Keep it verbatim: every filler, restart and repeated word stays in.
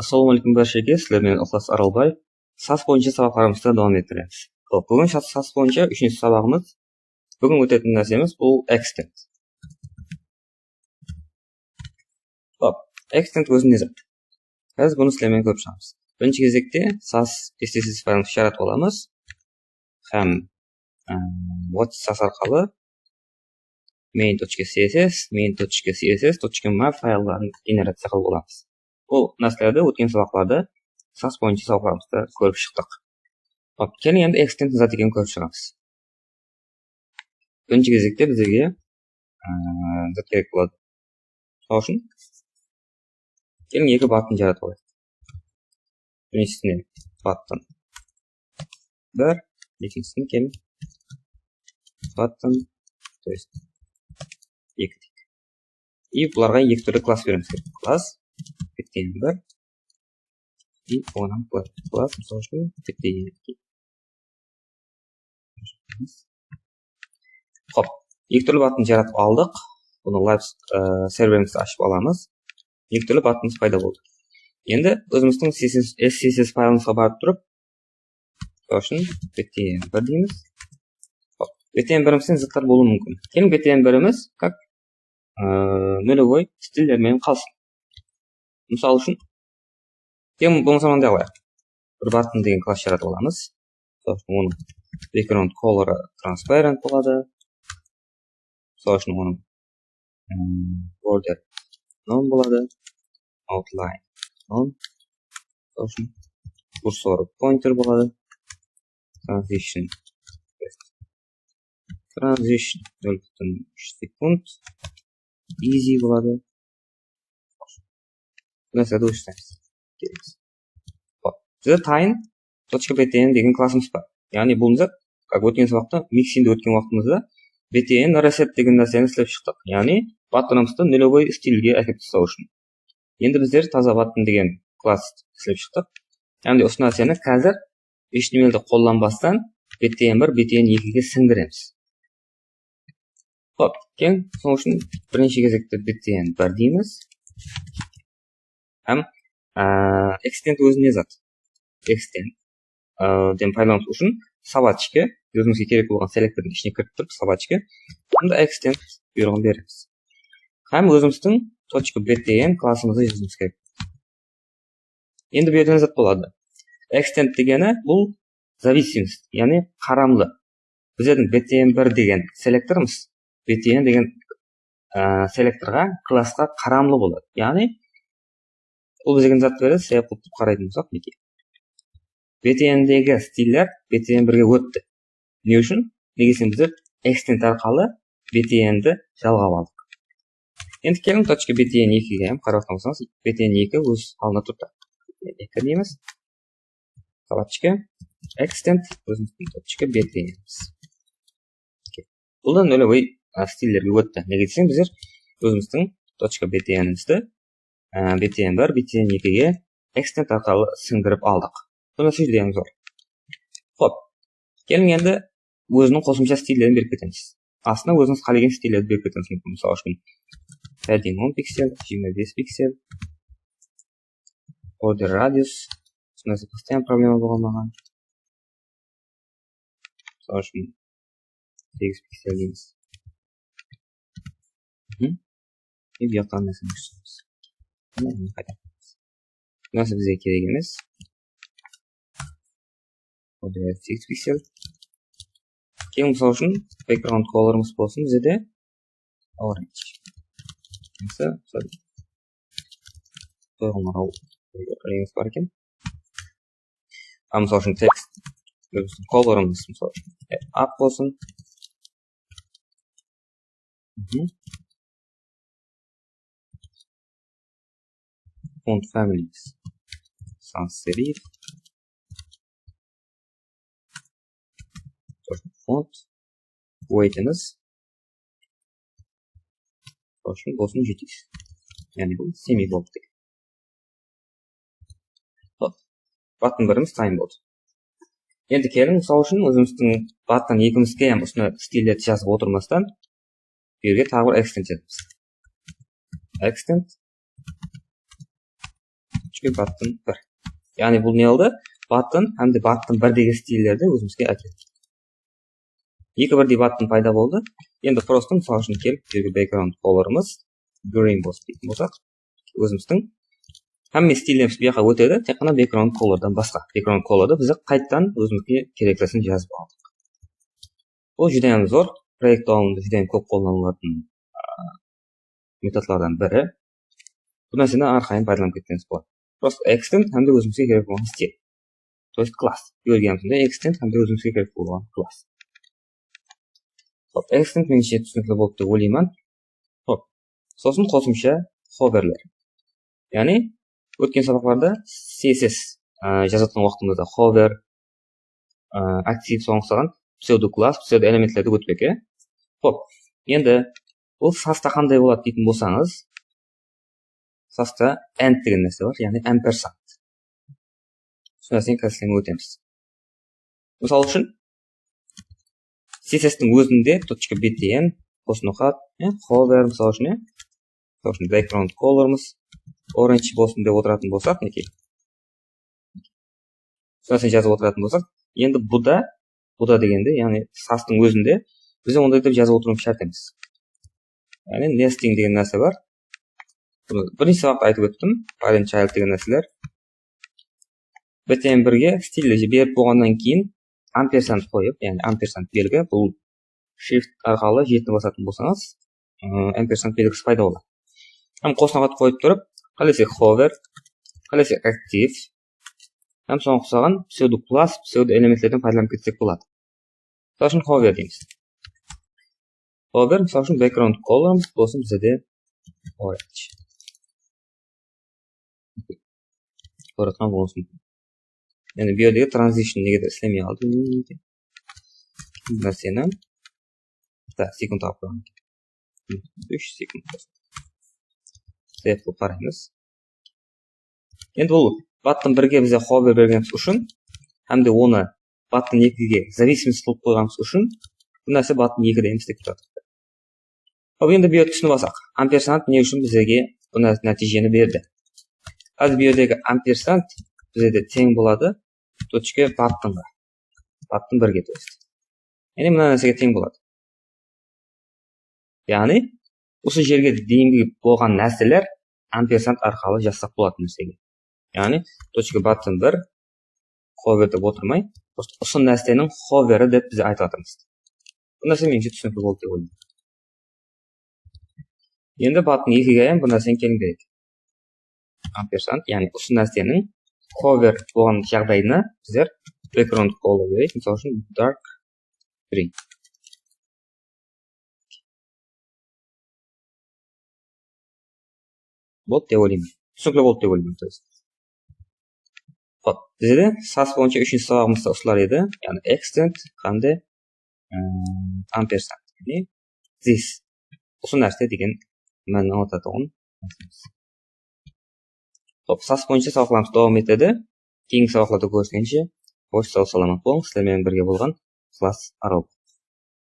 Assalamu aleykum bárshege, sizler menen Iqlas Aralbay. Sass boyınsha sabaqlarımızdı dawam ettiremiz. Hop, búgin sass boyınsha úshinshi sabaǵımız. Búgin ótetin nársemiz bul extend. Hop, extend ózi ne zat? Házir bunı sizler menen kórip shıǵamız. Birinshi gezekte sass S C S S faylımızdı jaratıp alamız. Hám, ım, What sass arqalı main.C S S, main.C S S, .map faylların generaciya qılıp alamız. Bul nárselerdi ótken sabaqlarda sass boyınsha sabaqlarımızda kórip shıqtıq. Hop, keliń endi extend ne zat ekenin kórip shıǵamız. Birinshi gezekte bizlerge, ıı, zat kerek boladı. Sol ushın keliń eki button jaratıp alayıq. Birinshisine button bir, ekinshisine keliń button, то есть, eki deyik. И bularǵa eki túrli klass beremiz. Klass, btn bir, и oǵan klass, klass, mısal ushın, btn eki. Hop, eki túrli button jaratıp aldıq. Bunı live, e, serverimizdi ashıp alamız. Eki túrli buttonımız payda boldı. Endi ózimizdiń S C S S faylımızǵa barıp turıp, sol ushın btn bir deymiz. Hop, btn birimizde zatlar bolıwı múmkin. Keliń btn birimiz как, e, нулевой stiller menen qalsın. Mısal ushın, keliń bolmasa mınday qılayıq. Bir button degen klass jaratıp alamız. Mısal ushın, onıń background colorı transparent boladı. Mısal ushın, onıń, ım, border none boladı. Outline none. Mısal ushın, kursorı pointer boladı. Transition. Transition nol pútin úsh sekund. Easy boladı. Bul nársede óshseń kerek. Hop, bizde time точка btn degen klassımız bar. Yaǵnıy bul zat, как ótken sabaqta, mixingdi ótken waqtımızda btn reset degen nárseni islep shıqtıq. Yaǵnıy buttonımızdı нулевой stilge ákelip taslaw ushın. Endi bizler taza button degen klass islep shıqtıq. Yaǵnıy usı nárseni házir H T M L-di qollanbastan btn bir, btn ekige sińdiremiz. Hop, keliń, sonıń ushın birinshi gezekte btn bir deymiz. Hám, á, extend ózi ne zat? Extend, á, den paydalanıw ushın sobachka, ózimizge kerek bolǵan selektordıń ishine kirip turıp, sobachka, bunda extend buyrıǵın beremiz. Hám ózimizdiń точка btn klassımızdı jazıwımız kerek. Endi bu jerde ne zat boladı? Extend degeni bul зависимость, yaǵnıy qaramlı. Bizlerdiń btn bir degen selektorımız btn degen, á, selektorǵa, klassqa qaramlı boladı. Yaǵnıy bul bizge zat beredi, sebep qılıp turıp qaraytın bolsaq, minekey. Btndegi stiller btn birge ótti. Ne ushın? Nege deseń, bizler extend arqalı btndi jalǵap aldıq. Endi keliń, точка btn ekige hám qarap atırǵan bolsańız, btn eki óz aldında turıptı. Eki deymiz. Sobachka, extend, ózimizdiń точка btnimiz. Bul da нулевой, á, stillerge ótti. Nege deseń, bizler ózimizdiń точка btnimizdi, á, btn bir, btn ekige extend arqalı sińdirip aldıq. Bunda sizlerge zor. Hop, keliń endi óziniń qosımsha stillerin berip ketemiz. Astına ózińiz qálegen stillerdi berip ketemiz. Mumkin, mısal ushın, padding on piksel, jigirma bes piksel, border radius. Usı nárse постоянно problema bolǵan maǵan. Mısal ushın, segiz piksel deymiz. Mhim. Endi bu jaqtan nárseni kóshiremiz. Mine, endi qayta. Mınası bizge kerek emes. Segiz piksel. Keliń, mısal ushın, background colorımız bolsın bizde orange. Mısal, mısal, soyǵan maral reńimiz bar eken. A, mısal ushın, tekst, colorımız, mısal ushın, e, aq bolsın. Mhim. Font families sans serif. Font weightimiz, mısal ushın, bolsın jeti júz. Yaǵnıy bul semi boldı. Hop, button birimiz tayın boldı. Endi keliń, mısal ushın, ózimizdiń button ekimizge hám usınday stillerdi jazıp otırmastan, bu jerge taǵı bir extend jazamız. Extend. Ve button bir. Yaǵnıy bul ne qıldı? Button hám de button bir degen stillerdi ózimizge ákeldi. Eki birdey button payda boldı. Endi prosta, mısal ushın, kelip, bu jerge background colorımız green bolsın deytuǵın bolsaq, ózimizdiń hámme stillerimiz bu jaqqa ótedi, tek ǵana background colordan basqa. Background colordı biz qaytadan ózimizge kereklisin jazıp aldıq. Bul júdá hám zor, proekt dawamında júdá hám kóp qollanılatuǵın, a, metodlardan biri. Bul nárseni arqayın paydalanıp ketseniz boladı. Prosta extend hám de ózimizge kerek bolǵan stil. То есть klass. Bul jerge hám de extend hám de ózimizge kerek bolǵan klass. Hop, extend, menińshe, túsinikli boldı dep oylayman. Hop, sosın qosımsha hoverler. Yaǵnıy, ótken sabaqlarda C S S, a, jazatqan waqtımızda hover, a, aktiv, soǵan uqsaǵan pseudo klass, pseudo elementlerdi ótpeke. Hop, endi bul sasta qanday boladı deytuǵın bolsańız, sasta and degen nárse bar, yaǵnıy ampersand. Usı nárseni káslemge ótemiz. Mısal ushın, C S S-tiń ózinde точка B T N, qos noqat, e, hover, mısal ushın, e, mısal ushın, background colorımız orange bolsın dep otıratın bolsaq, minekey. Usı nárseni jazıp otıratın bolsaq, endi bu da, bu da degende, yaǵnıy sastıń ózinde biz onday dep jazıp otırıwımız shárt emes. Yaǵnıy nesting degen nárse bar. Bunı birinshi sabaqta aytıp óttim, parent child degen nárseler. B T N birge stildi berip bolǵannan keyin ampersand qoyıp, yaǵnıy ampersand belgi, bul shift arqalı jetini basatın bolsańız, ı, ampersand belgisi payda boladı. Hám qos noqat qoyıp turıp, qálesek hover, qálesek aktiv, hám soǵan uqsaǵan pseudo klass, pseudo elementlerden paydalanıp ketsek boladı. Mısal ushın, hover deymiz. Hover, mısal ushın, background colorımız bolsın bizde orange. Kórip atırǵan bolıwıńız múmkin. Endi bu jerdegi transition negedur islemey qaldı, bilmeymen nege. Bul nárseni, da, sekund alıp qoyǵan. Úsh sekund. Dep qıp qaraymız. Endi bul button birge bizge hover bergenimiz ushın hám de onı button ekige зависимость qılıp qoyǵanımız ushın bul nárse button ekide emes dep turadi. Hop, endi bu jerdi túsinip alsaq, ampersand ne ushın bizlerge bul nár-, nátiyjeni berdi? Házir bu jerdegi ampersand bizlerde teń boladı точка buttonǵa. Button birge, то есть. Yaǵnıy, mına nársege teń boladı. Yaǵnıy, usı jerge deyingi bolǵan nárseler ampersand arqalı jazsaq boladı nársege. Yaǵnıy, точка button bir, hover dep otırmay, просто usı nárseniń hoveri dep biz aytıp atırmız. Bul nárse, menińshe, túsinikli boldı dep oylayman. Endi button ekige hám bul nárseni keliń bereyik. Ampersand, yaǵnıy usı nárseniń hover bolǵan jaǵdayına bizler background color bereyik. Mısal ushın, dark green. Boldı dep oylayman. Túsinikli boldı dep oylayman, то есть. Hop, bizde sas boyınsha úshinshi sabaǵımız da usılar edi. Yaǵnıy extend hám de, ım, ampersand. Yaǵnıy this. Usı nárse degen mánini ańlatatuǵın. Hop, sas boyınsha sabaqlarımız dawam etedi. Keyingi sabaqlarda kóriskenshe, xosh, saw-salamat bolıń. Sizler menen birge bolǵan Iqlas Aralov.